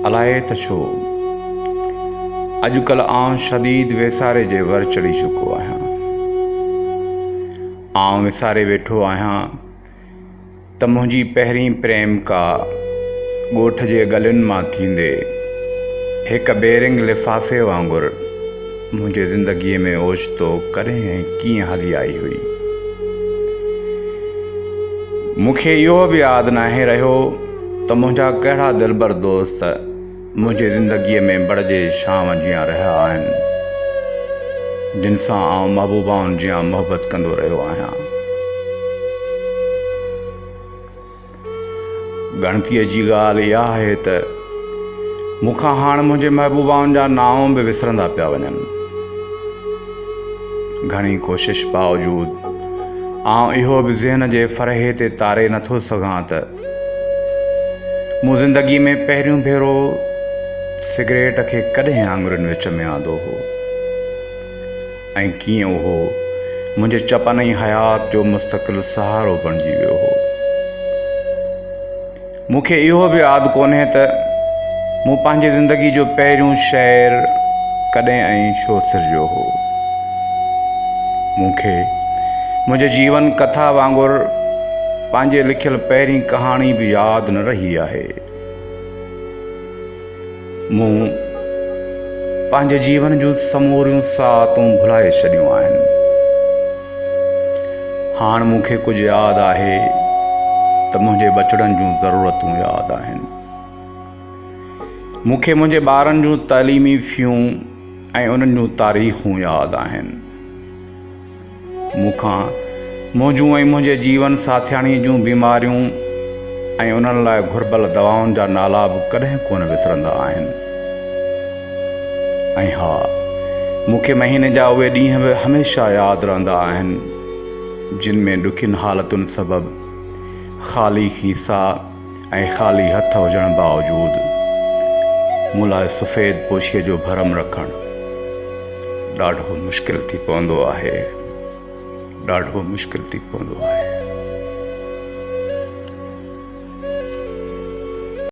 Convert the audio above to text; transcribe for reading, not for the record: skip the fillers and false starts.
الائي ته ڇو اڄڪلهه آئون شديد ويساري جي ور چڙهي چڪو آهيان. آئون وساري ويٺو آهيان ته منهنجي پهرين پريمڪا ڳوٺ جي ڳلين مان ٿيندي هڪ بيرنگ لفافي وانگر منهنجي زندگيء ۾ اوچتو ڪڏهن ۽ ڪيئن هلي آئي هئي. مون کي اهو به ياد ناهي رهيو ته منهنجا ڪهڙا دلبر دوست منهنجي زندگيء ۾ بڙ جي ڇانو جيان رهيا آهن، جن سان آئون محبوبائن جيان محبت ڪندو رهيو آهيان. ڳڻتيء جي ڳالهه اها آهي ته مون کان هاڻ منهنجي محبوبائن جا نانء به وسرندا پيا وڃن. گهڻي ڪوشش باوجود آئون اهو به ذهن جي فرحي تي تاري نٿو سگهان ته مون زندگي ۾ پهريون ڀيرو سگريٽ کي ڪڏهن آڱرين وچ ۾ آندو هو ۽ ڪيئن اهو منهنجي چپن ۽ حيات جو مستقل سهارو بڻجي ويو هو. مون کي اهو به ياد ڪونهي ته مون پنهنجي زندگي جو پهريون شعر ڪڏهن ۽ ڇو سرجيو هو. مون کي منهنجي جيون ڪٿا وانگر پنهنجي لکيل پهرين ڪهاڻي به ياد نه رهي آهي. مون پنهنجي جيون جون سموريون ساعتون ڀلائي ڇڏيون آهن. هاڻ مون کي ڪجهه ياد آهي ته منهنجي ٻچڙن جون ضرورتون ياد آهن. مون کي منهنجي ٻارن جون تعليمي فيون ۽ انهن جون تاريخون ياد آهن. مون کان منهنجون ۽ منهنجي جيون ساٿياڻيء جون بيماريون ۽ انهن لاء گهربل دوائن جا نالا به ڪڏهن ڪونه وسرندا آهن. ۽ ها، مون کي مهيني جا اهي ڏينهن به هميشه ياد رهندا آهن، جن ۾ ڏکين حالتن سبب خالي کيسا ۽ خالي هٿ هجڻ باوجود مون لاء سفيد پوشيء جو ڀرم رکڻ ڏاڍو مشڪل ٿي پوندو آهي، ڏاڍو مشڪل ٿي پوندو آهي.